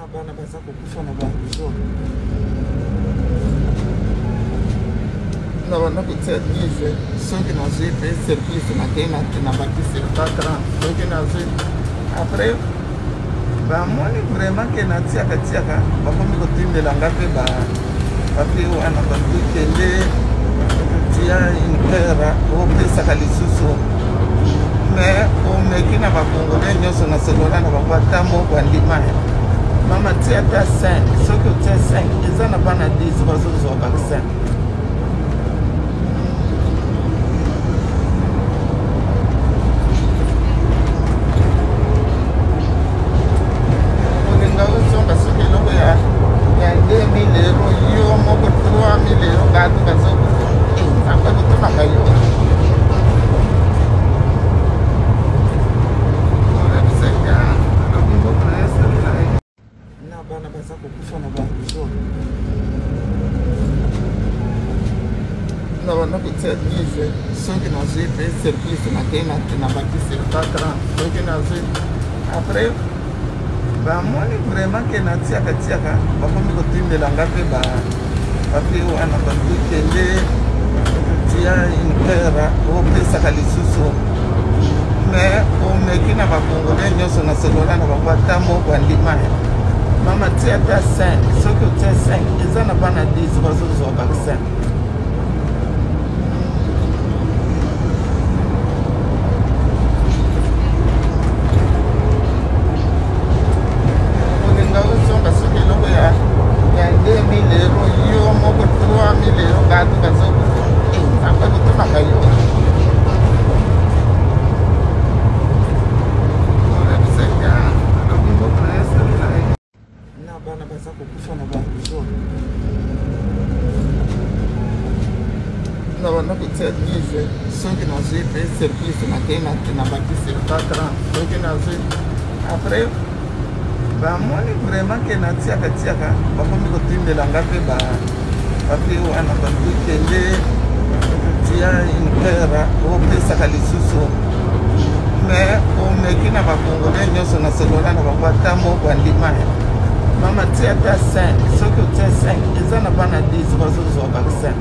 Na bana baza kokufa na barujo. Na banda kotia 10, soki nazwi mpe surplus, nakei na bakisi 4 ans. Soki nazwi, après bamoni vraiment ke natiaka tiaka, bakomi kotindela nga mpe ba papier wana. Balobi kende tia une heure, opesaka lisusu. Mais omeki na bakongolais nyonso na solola na bango, ata moko andima. Mama, tia ata 5. Soki otia 5, eza na bana 10 bazozwa vaccin. Olinga ozonga soki eloko ya 2000 euro, yo moko 3000 euro, bato bazokufa, Nzambe kotunaka yo. Na bana baza kokufa na barujo. Na banda kotia 10, soki nazwi mpe surplus, nakei na bakisi 4 ans. Soki nazwi, après bamoni vraiment ke natiaka tiaka, bakomi kotindela nga mpe ba papier wana. Balobi kende tia une heure, opesaka lisusu. Mais omeki na bakongolais nyonso na solola na bango, ata moko andima. Mama, tia ata 5. Soki otia 5, eza na bana 10 bazozwa vaccin. Olinga ozonga soki eloko ya 2000 euro, yo moko 3000 euro, bato bazokufa, Nzambe kotunaka yo. Na bana baza kokufa na barujo. Na banda kotia 10, soki nazwi mpe surplus, nakei na bakisi 4 ans. Soki nazwi, après bamoni vraiment ke natiaka tiaka, bakomi kotindela nga mpe ba papier wana. Balobi kende tia une heure, opesaka lisusu. Mais omeki na bakongolais nyonso na solola na bango, ata moko andima. Mama, tia ata 5. Soki otia 5, eza na bana 10 bazozwa vaccin.